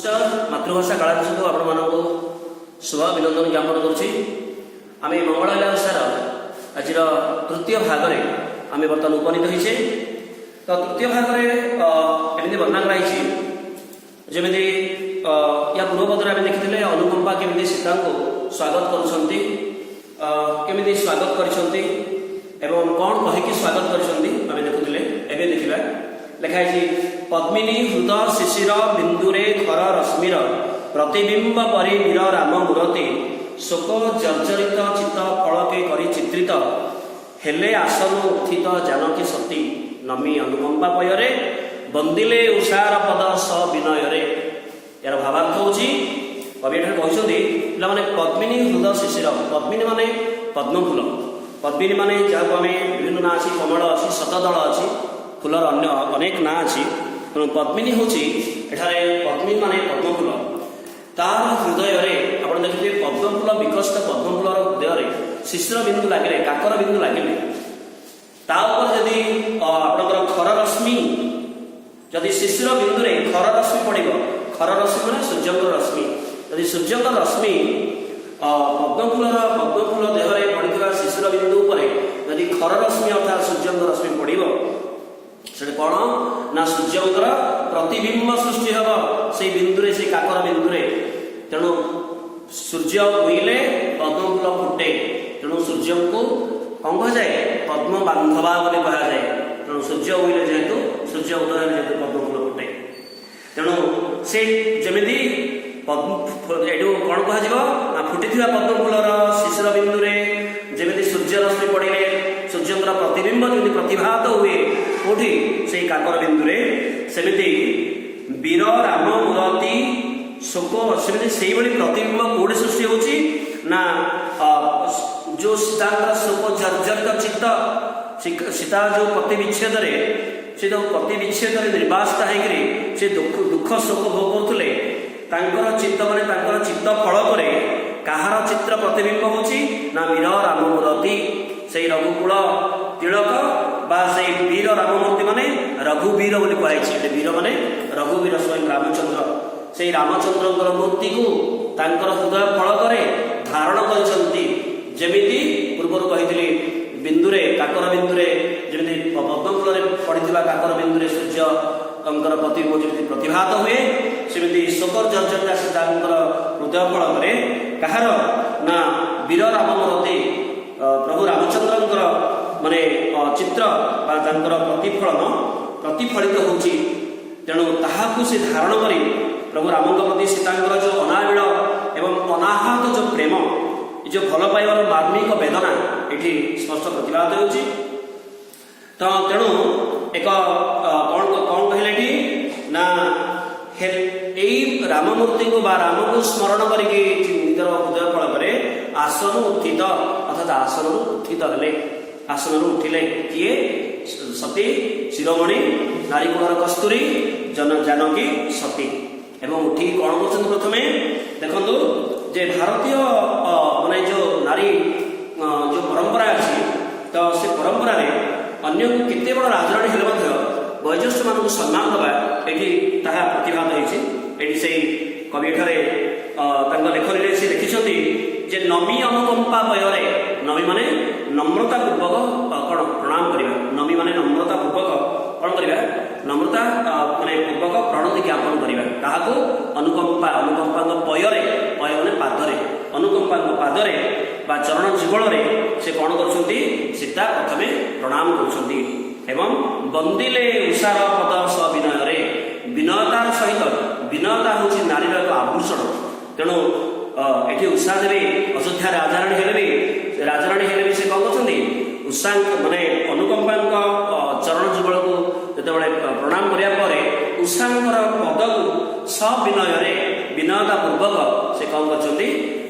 ମାତୃଭାଷା କାଳାଂଶକୁ ଆପଣମାନଙ୍କୁ ଶୁଭ ଅଭିନନ୍ଦନ ଜ୍ଞାପନ କରୁଛି। ଆମେ ମଙ୍ଗଳଲୀଳା ଓଷାର ଆଜିର ତୃତୀୟ ଭାଗରେ ଆମେ ବର୍ତ୍ତମାନ ଉପନୀତ ହୋଇଛେ। ତ ତୃତୀୟ ଭାଗରେ ଏମିତି ବର୍ଣ୍ଣନା କରାଯାଇଛି, ଯେମିତି ୟା ପୂର୍ବ ପଦରେ ଆମେ ଦେଖିଥିଲେ ଅନୁକମ୍ପା କେମିତି ସୀତାଙ୍କୁ ସ୍ୱାଗତ କରୁଛନ୍ତି, କେମିତି ସ୍ୱାଗତ କରିଛନ୍ତି ଏବଂ କ'ଣ କହିକି ସ୍ୱାଗତ କରିଛନ୍ତି ଆମେ ଦେଖୁଥିଲେ। ଏବେ ଦେଖିବା, ଲେଖା ହେଇଛି, ପଦ୍ମିନୀ ହୃଦ ଶିଶିର ବିନ୍ଦୁରେ ଖର ରଶ୍ମିର ପ୍ରତିବିମ୍ବ ପରି ବୀର ରାମ ମୂରତି ଶୋକ ଜର୍ଜରିତ ଚିତ୍ତ ଫଳକେ କରି ଚିତ୍ରିତ ହେଲେ ଆସନ ଉତ୍ଥିତ ଜାନକୀ ସତୀ ନମି ଅନୁକମ୍ପା ପୟରେ ବନ୍ଦିଲେ ଉଷାର ପଦ ସବିନୟରେ। ଏହାର ଭାବାର୍ଥ ହେଉଛି, କବି ଏଠାରେ କହୁଛନ୍ତି ପିଲାମାନେ, ପଦ୍ମିନୀ ହୃଦ ଶିଶିର, ପଦ୍ମିନୀ ମାନେ ପଦ୍ମଫୁଲ, ପଦ୍ମିନୀ ମାନେ ଯାହାକୁ ଆମେ ବିଭିନ୍ନ ନାଁ ଅଛି, କମଳ ଅଛି, ଶତଦଳ ଅଛି, ଫୁଲର ଅନ୍ୟ ଅନେକ ନାଁ ଅଛି। ତେଣୁ ପଦ୍ମିନୀ ହେଉଛି ଏଠାରେ ପଦ୍ମିନୀ ମାନେ ପଦ୍ମଫୁଲ। ତାର ହୃଦୟରେ ଆପଣ ଦେଖିଥିବେ, ପଦ୍ମଫୁଲ, ବିକଶିତ ପଦ୍ମଫୁଲର ହୃଦୟରେ ଶିଶିର ବିନ୍ଦୁ ଲାଗିଲେ, କାକର ବିନ୍ଦୁ ଲାଗିଲେ, ତା ଉପରେ ଯଦି ଆପଣଙ୍କର ଖର ରଶ୍ମି, ଯଦି ଶିଶିର ବିନ୍ଦୁରେ ଖର ରଶ୍ମି ପଡ଼ିବ, ଖର ରଶ୍ମି ମାନେ ସୂର୍ଯ୍ୟଙ୍କର ରଶ୍ମି, ଯଦି ସୂର୍ଯ୍ୟଙ୍କ ରଶ୍ମି ପଦ୍ମଫୁଲ ଦେହରେ ପଡ଼ିଥିବା ଶିଶିର ବିନ୍ଦୁ ଉପରେ ଯଦି ଖର ରଶ୍ମି ଅର୍ଥାତ୍ ସୂର୍ଯ୍ୟଙ୍କ ରଶ୍ମି ପଡ଼ିବ, ସେଠି କ'ଣ ନା ସୂର୍ଯ୍ୟଙ୍କର ପ୍ରତିବିମ୍ବ ସୃଷ୍ଟି ହେବ ସେଇ ବିନ୍ଦୁରେ, ସେଇ କାକର ବିନ୍ଦୁରେ। ତେଣୁ ସୂର୍ଯ୍ୟ ଉଇଲେ ପଦ୍ମଫୁଲ ଫୁଟେ। ତେଣୁ ସୂର୍ଯ୍ୟଙ୍କୁ କଣ କୁହାଯାଏ? ପଦ୍ମ ବାନ୍ଧବା ବୋଲି କୁହାଯାଏ। ତେଣୁ ସୂର୍ଯ୍ୟ ଉଇଲେ ଯେହେତୁ, ସୂର୍ଯ୍ୟ ଉଦୟରେ ଯେହେତୁ ପଦ୍ମଫୁଲ ଫୁଟେ, ତେଣୁ ସେ ଯେମିତି ପଦ୍ମ, ଏଠୁ କଣ କୁହାଯିବ ନା ଫୁଟିଥିବା ପଦ୍ମଫୁଲର ଶିଶିର ବିନ୍ଦୁରେ ଯେମିତି ସୂର୍ଯ୍ୟ ରଶ୍ମି ପଡ଼ିଲେ ସୂର୍ଯ୍ୟଙ୍କର ପ୍ରତିବିମ୍ବ ଯେମିତି ପ୍ରତିଭାତ ହୁଏ କୋଉଠି? ସେଇ କାକର ବିନ୍ଦୁରେ। ସେମିତି ବୀର ରାମ ମୂରତି ଶୋକ, ସେମିତି ସେଇଭଳି ପ୍ରତିବିମ୍ବ କୋଉଠି ସୃଷ୍ଟି ହେଉଛି ନା ଯୋଉ ସୀତାଙ୍କର ଶୋକ ଜର୍ଜରିତ ଚିତ୍ତ, ସୀତା ଯୋଉ ପତି ବିଚ୍ଛେଦରେ, ସେ ଯୋଉ ପତି ବିଚ୍ଛେଦରେ ନିର୍ବାସିତ ହେଇକରି ସେ ଦୁଃଖ ଶୋକ ଭୋଗ କରୁଥିଲେ, ତାଙ୍କର ଚିତ୍ତ ମାନେ ତାଙ୍କର ଚିତ୍ତ ଫଳକରେ କାହାର ଚିତ୍ର ପ୍ରତିବିମ୍ବ ହେଉଛି ନା ବୀର ରାମମୂରତି, ସେଇ ରଘୁକୁଳ ତିଳକ ବା ସେଇ ବୀର ରାମମୂର୍ତ୍ତି ମାନେ ରଘୁବୀର ବୋଲି କୁହାଯାଇଛି। ଏଠି ବୀର ମାନେ ରଘୁବୀର, ସ୍ୱୟଂ ରାମଚନ୍ଦ୍ର। ସେଇ ରାମଚନ୍ଦ୍ରଙ୍କର ମୂର୍ତ୍ତିକୁ ତାଙ୍କର ହୃଦୟ ଫଳକରେ ଧାରଣ କରିଛନ୍ତି। ଯେମିତି ପୂର୍ବରୁ କହିଥିଲି, ବିନ୍ଦୁରେ, କାକର ବିନ୍ଦୁରେ ଯେମିତି, ପଦ୍ମଫୁଲରେ ପଡ଼ିଥିବା କାକର ବିନ୍ଦୁରେ ସୂର୍ଯ୍ୟଙ୍କର ପ୍ରତିବିମ୍ବ ଯେମିତି ପ୍ରତିଭାତ ହୁଏ, ସେମିତି ଶୋକ ଜର୍ଜରିତା ସୀତାଙ୍କର ହୃଦୟ ଫଳକରେ କାହାର ନା ବୀର ରାମମୂରତି, ପ୍ରଭୁ ରାମଚନ୍ଦ୍ରଙ୍କର ମାନେ ଚିତ୍ର ବା ତାଙ୍କର ପ୍ରତିଫଳନ ପ୍ରତିଫଳିତ ହେଉଛି। ତେଣୁ ତାହାକୁ ସେ ଧାରଣ କରି ପ୍ରଭୁ ରାମଙ୍କ ପ୍ରତି ସୀତାଙ୍କର ଯେଉଁ ଅନାବିଳ ଏବଂ ଅନାହତ ଯେଉଁ ପ୍ରେମ, ଏ ଯେଉଁ ଭଲ ପାଇବାର ମାର୍ମିକ ବେଦନା ଏଠି ସ୍ପଷ୍ଟ ପ୍ରତିଭାତ ହେଉଛି। ତ ତେଣୁ ଏକ କଣ କଣ କହିଲେ ଏଠି ନା ଏଇ ରାମମୂର୍ତ୍ତିଙ୍କୁ ବା ରାମକୁ ସ୍ମରଣ କରିକି ନିଜର ହୃଦୟ ଫଳକରେ ଆସନ ଉତ୍ଥିତ, ଅର୍ଥାତ୍ ଆସନରୁ ଉତ୍ଥିତ ହେଲେ, ଆସନରୁ ଉଠିଲେ କିଏ? ସତୀ ଶିରୋମଣି, ନାରୀକୁଳର କସ୍ତୁରୀ ଜନ ଜାନକୀ ସତୀ। ଏବଂ ଉଠିକି କଣ କରୁଛନ୍ତି? ପ୍ରଥମେ ଦେଖନ୍ତୁ ଯେ ଭାରତୀୟ ମାନେ ଯୋଉ ନାରୀ ଯୋଉ ପରମ୍ପରା ଅଛି, ତ ସେ ପରମ୍ପରାରେ ଅନ୍ୟକୁ କେତେ ବଡ଼ ରାଜରାଣୀ ହେଲେ ମଧ୍ୟ ବୟୋଜ୍ୟେଷ୍ଠମାନଙ୍କୁ ସମ୍ମାନ ଦେବା ଏଠି ତାହା ପ୍ରତିଭାତ ହେଇଛି। ଏଠି ସେଇ କବି ଏଠାରେ ତାଙ୍କ ଲେଖନୀରେ ସେ ଲେଖିଛନ୍ତି ଯେ ନମି ଅନୁକମ୍ପା ପୟରେ, ନମି ମାନେ ନମ୍ରତା ପୂର୍ବକ କଣ ପ୍ରଣାମ କରିବା, ନମି ମାନେ ନମ୍ରତା ପୂର୍ବକ କଣ କରିବା? ନମ୍ରତା ମାନେ ପୂର୍ବକ ପ୍ରଣତି ଜ୍ଞାପନ କରିବା। କାହାକୁ? ଅନୁକମ୍ପା, ଅନୁକମ୍ପାଙ୍କ ପୟରେ, ପୟ ମାନେ ପାଦରେ, ଅନୁକମ୍ପାଙ୍କ ପାଦରେ ବା ଚରଣ ଯୁଗଳରେ ସେ କଣ କରୁଛନ୍ତି? ସୀତା ପ୍ରଥମେ ପ୍ରଣାମ କରୁଛନ୍ତି ଏବଂ ବନ୍ଦିଲେ ଉଷାର ପଦ ସବିନୟରେ, ବିନୟତାର ସହିତ। ବିନୟତା ହେଉଛି ନାରୀର ଏକ ଆଭୂଷଣ। ତେଣୁ ଏଠି ଉଷା ଦେବୀ ଅଯୋଧ୍ୟା ରାଜାରାଣୀ ହେଲେ ବି, ରାଜାରାଣୀ ହେଲେ ବି ସେ କଣ କରୁଛନ୍ତି? ଉଷାଙ୍କ ମାନେ ଅନୁକମ୍ପାଙ୍କ ଚରଣ ଯୁଗଳକୁ ଯେତେବେଳେ ପ୍ରଣାମ କରିବା ପରେ ଉଷାଙ୍କର ପଦକୁ ସବିନୟରେ, ବିନୟତା ପୂର୍ବକ ସେ କଣ କରିଛନ୍ତି?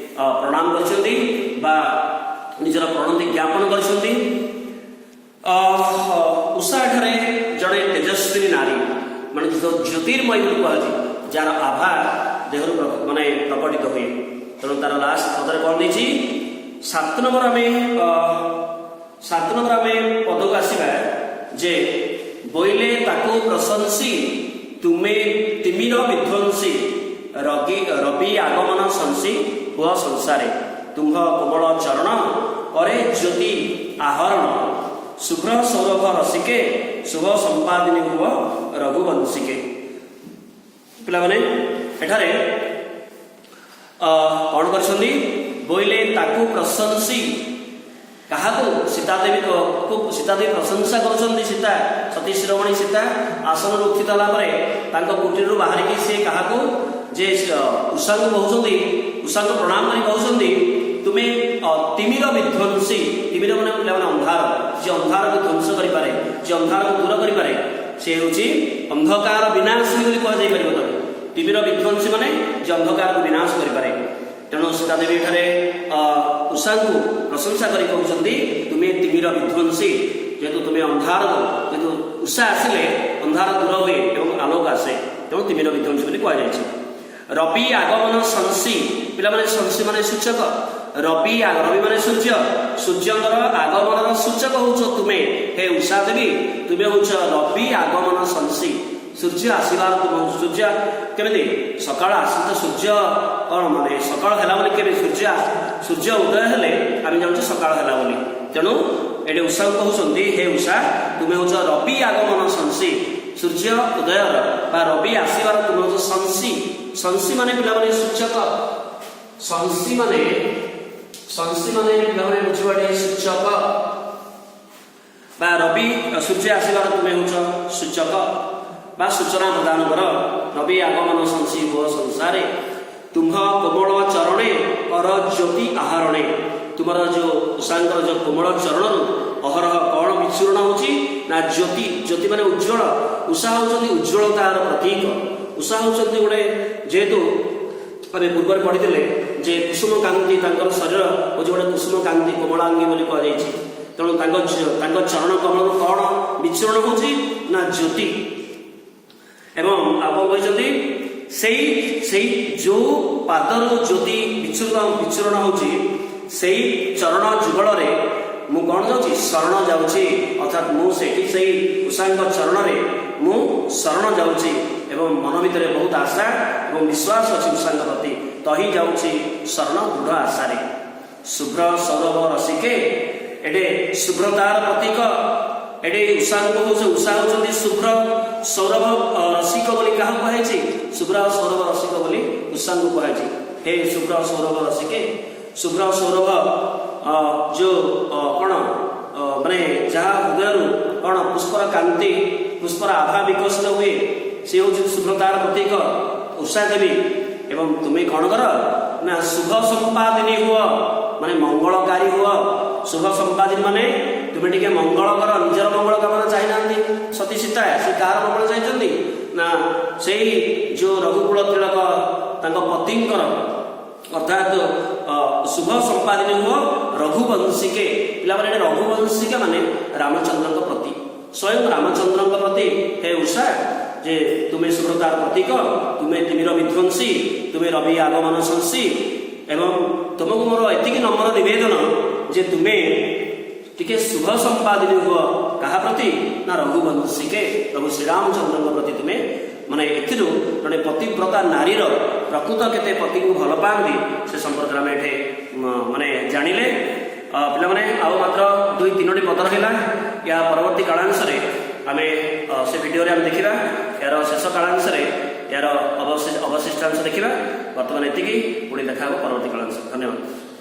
ପ୍ରଣାମ କରିଛନ୍ତି ବା ନିଜର ପ୍ରଣତି ଜ୍ଞାପନ କରିଛନ୍ତି। ଉଷା ଏଠାରେ ଜଣେ ତେଜସ୍ୱିନୀ ନାରୀ, ମାନେ ଜ୍ୟୋତିର୍ମୟୀ ବୋଲି କୁହାଯାଉଛି, ଯାହାର ଆଭା ଦେହରୁ ମାନେ ପ୍ରକଟିତ ହୁଏ। ତେଣୁ ତାର ଲାଷ୍ଟ ପଦରେ କଣ ଦେଇଛି? 7 ନମ୍ବର ଆମେ ପଦକୁ ଆସିବା ଯେ ବୋଇଲେ ତାକୁ ପ୍ରଶଂସି ତୁମେ ତିମିର ବିଧ୍ୱଂସୀ ରବି ଆଗମନ ସଂସି ହୁଅ ସଂସାରେ। ତୁମ୍ଭ କୋମଳ ଚରଣ କରେ ଜ୍ୟୋତି ଆହରଣ। ଶୁଭ୍ର ସୌରଭ ରସିକେ, ଶୁଭ ସମ୍ପାଦିନୀ ହୁଅ ରଘୁବଂଶିକେ। ପିଲାମାନେ, ଏଠାରେ କ'ଣ କରିଛନ୍ତି? ବୋଇଲେ ତାକୁ ପ୍ରଶଂସି। କାହାକୁ? ସୀତାଦେବୀକୁ ସୀତାଦେବୀ ପ୍ରଶଂସା କରୁଛନ୍ତି। ସୀତା, ସତୀ ଶିରୋମଣି ସୀତା ଆସନରୁ ଉତ୍ଥିତ ହେଲା ପରେ ତାଙ୍କ କୁଟୀରରୁ ବାହାରିକି ସେ କାହାକୁ ଯେ ଉଷାଙ୍କୁ କହୁଛନ୍ତି, ଉଷାଙ୍କୁ ପ୍ରଣାମ କରି କହୁଛନ୍ତି, ତୁମେ ତିମିର ବିଧ୍ୱଂସୀ। ତିମିର ମାନେ ପିଲାମାନେ ଅନ୍ଧାର। ଯିଏ ଅନ୍ଧାରକୁ ଧ୍ୱଂସ କରିପାରେ, ଯିଏ ଅନ୍ଧାରକୁ ଦୂର କରିପାରେ, ସେ ହେଉଛି ଅନ୍ଧକାର ବିନାଶିନୀ ବୋଲି କୁହାଯାଇପାରିବ ତାକୁ। ତିମିର ବିଧ୍ୱଂସୀ ମାନେ ଯିଏ ଅନ୍ଧକାରକୁ ବିନାଶ କରିପାରେ। ତେଣୁ ସୀତାଦେବୀ ଏଠାରେ ଉଷାଙ୍କୁ ପ୍ରଶଂସା କରି କହୁଛନ୍ତି, ତୁମେ ତିମିର ବିଧ୍ୱଂସୀ, ଯେହେତୁ ତୁମେ ଅନ୍ଧାର, ଯେହେତୁ ଉଷା ଆସିଲେ ଅନ୍ଧାର ଦୂର ହୁଏ ଏବଂ ଆଲୋକ ଆସେ, ତେଣୁ ତିମିର ବିଧ୍ୱଂସୀ ବୋଲି କୁହାଯାଇଛି। ରବି ଆଗମନ ସଂସି। ପିଲାମାନେ, ସଂସି ମାନେ ସୂଚକ। ରବି ମାନେ ସୂର୍ଯ୍ୟ। ସୂର୍ଯ୍ୟଙ୍କର ଆଗମନର ସୂଚକ ହଉଛ ତୁମେ। ହେ ଉଷା ଦେବୀ, ତୁମେ ହଉଛ ରବି ଆଗମନ ସଂସି। ସୂର୍ଯ୍ୟ ଆସିବାର ତୁମ ସୂର୍ଯ୍ୟ କେମିତି ସକାଳ ଆସିଲେ ତ ସୂର୍ଯ୍ୟ କ'ଣ ମାନେ ସକାଳ ହେଲା ବୋଲି କେବେ ସୂର୍ଯ୍ୟ ଉଦୟ ହେଲେ ଆମେ ଜାଣୁଛୁ ସକାଳ ହେଲା ବୋଲି। ତେଣୁ ଏଠି ଉଷାକୁ କହୁଛନ୍ତି, ହେ ଉଷା, ତୁମେ ହଉଛ ରବି ଆଗମନ ସଂସି। ସୂର୍ଯ୍ୟ ଉଦୟର ବା ରବି ଆସିବାର ତୁମେ ହଉଛ ସଂସି। ସଂସି ମାନେ ପିଲାମାନେ ସୂଚକ। ସଂସି ମାନେ ପିଲାମାନେ ବୁଝିବା ଟିକେ ସୂଚକ ବା ରବି ସୂର୍ଯ୍ୟ ଆସିବାର ତୁମେ ହେଉଛ ସୂଚକ ବା ସୂଚନା ପ୍ରଦାନ କର। ରବି ଆଗମନ ସଂସି ହୁଅ ସଂସାରେ। ତୁମ୍ଭ କୋମଳ ଚରଣେ କର ଜ୍ୟୋତି ଆହରଣେ। ତୁମର ଯୋଉ ଉଷାଙ୍କର ଯୋଉ କୋମଳ ଚରଣରୁ ଅହରହ କଣ ବିଚ୍ଛୁରଣ ହଉଛି ନା ଜ୍ୟୋତି। ଜ୍ୟୋତି ମାନେ ଉଜ୍ଜଳ। ଉଷା ହଉଛନ୍ତି ଉଜ୍ଜଳତାର ପ୍ରତୀକ। ଉଷା ହଉଛନ୍ତି ଗୋଟେ, ଯେହେତୁ ଆମେ ପୂର୍ବରେ ପଢିଥିଲେ ଯେ କୁସୁମ କାନ୍ତି, ତାଙ୍କର ଶରୀର ହଉଛି ଗୋଟେ କୁସୁମ କାନ୍ତି କୋମଳାଙ୍ଗୀ ବୋଲି କୁହାଯାଇଛି। ତେଣୁ ତାଙ୍କ ଚରଣ କମଳରୁ କଣ ବିଚ୍ଛୁରଣ ହଉଛି ନା ଜ୍ୟୋତି। ଏବଂ ଆଉ କଣ କହିଛନ୍ତି? ସେଇ ଯୋଉ ପାଦରୁ ଜ୍ୟୋତି ବିଚ୍ଛୁରଣ ହଉଛି, ସେଇ ଚରଣ ଯୁଗଳରେ ମୁଁ କଣ ଯାଉଛି? ଶରଣ ଯାଉଛି। ଅର୍ଥାତ୍ ମୁଁ ସେଠି ସେଇ ଉଷାଙ୍କ ଚରଣରେ ମୁଁ ଶରଣ ଯାଉଛି ଏବଂ ମନ ଭିତରେ ବହୁତ ଆଶା ଏବଂ ବିଶ୍ୱାସ ଅଛି ଉଷାଙ୍କ ପ୍ରତି। ତହି ଯାଉଛି ଶରଣ ଦୃଢ଼ ଆଶାରେ। ଶୁଭ୍ର ସୌରଭ ରସିକେ। ଏଠି ଶୁଭ୍ରତାର ପ୍ରତୀକ। ଏଠି ଉଷାଙ୍କୁ ହଉଛି, ଉଷା ହଉଛନ୍ତି ଶୁଭ୍ର ସୌରଭ ରସିକ ବୋଲି କାହାକୁ କୁହାଯାଇଛି? ଶୁଭ୍ର ସୌରଭ ରସିକ ବୋଲି ଉଷାଙ୍କୁ କୁହାଯାଇଛି। ହେ ଶୁଭ୍ର ସୌରଭ ରସିକେ, ଶୁଭ୍ର ସୌରଭ ଯୋଉ କଣ ମାନେ ଯାହା ହୃଦୟରୁ କଣ ପୁଷ୍ପର କାନ୍ତି, ପୁଷ୍ପର ଆଭା ବିକଶିତ ହୁଏ, ସେ ହେଉଛି ଶୁଭ୍ରତାର ପ୍ରତୀକ ଉଷା ଦେବୀ। ଏବଂ ତୁମେ କଣ କର ନା ଶୁଭ ସମ୍ପାଦିନୀ ହୁଅ, ମାନେ ମଙ୍ଗଳକାରୀ ହୁଅ। ଶୁଭ ସମ୍ପାଦିନୀ ମାନେ ତୁମେ ଟିକେ ମଙ୍ଗଳ କର। ନିଜର ମଙ୍ଗଳ କାମନା ଚାହିଁନାହାନ୍ତି ସତୀ ସୀତା। ସେ କାହାର ମଙ୍ଗଳ ଚାହିଁଛନ୍ତି ନା ସେଇ ଯୋଉ ରଘୁକୁଳ ତିଳକ ତାଙ୍କ ପତିଙ୍କର। ଅର୍ଥାତ୍ ଶୁଭ ସମ୍ପାଦିନୀ ହୁଅ ରଘୁବଂଶିକେ। ପିଲାମାନେ, ଏଠି ରଘୁବଂଶିକେ ମାନେ ରାମଚନ୍ଦ୍ରଙ୍କ ପ୍ରତି, ସ୍ୱୟଂ ରାମଚନ୍ଦ୍ରଙ୍କ ପ୍ରତି। ହେ ଉଷା, ଯେ ତୁମେ ଶୁଭ୍ରତାର ପ୍ରତୀକ, ତୁମେ ତିମିର ବିଧ୍ୱଂସୀ, ତୁମେ ରବି ଆଗମନ ସଂସି ଏବଂ ତୁମକୁ ମୋର ଏତିକି ନମ୍ର ନିବେଦନ ଯେ ତୁମେ ଟିକେ ଶୁଭ ସମ୍ପାଦିନୀ ହୁଅ। କାହା ପ୍ରତି ନା ରଘୁବଂଶିକେ, ପ୍ରଭୁ ଶ୍ରୀରାମଚନ୍ଦ୍ରଙ୍କ ପ୍ରତି। ତୁମେ ମାନେ ଏଥିରୁ ଜଣେ ପତିବ୍ରତା ନାରୀର ପ୍ରକୃତ କେତେ ପତିକୁ ଭଲ ପାଆନ୍ତି, ସେ ସମ୍ପର୍କରେ ଆମେ ଏଠି ମାନେ ଜାଣିଲେ। ପିଲାମାନେ, ଆଉ ମାତ୍ର ଦୁଇ ତିନୋଟି ପଦ ରହିଲା। ଏହା ପରବର୍ତ୍ତୀ କାଳାଂଶରେ ଆମେ ସେ ଭିଡ଼ିଓରେ ଆମେ ଦେଖିବା। ଏହାର ଶେଷ କାଳାଂଶରେ ଏହାର ଅବଶିଷ୍ଟାଂଶ ଦେଖିବା। ବର୍ତ୍ତମାନ ଏତିକି। ପୁଣି ଦେଖା ହେବ ପରବର୍ତ୍ତୀ କାଳାଂଶ।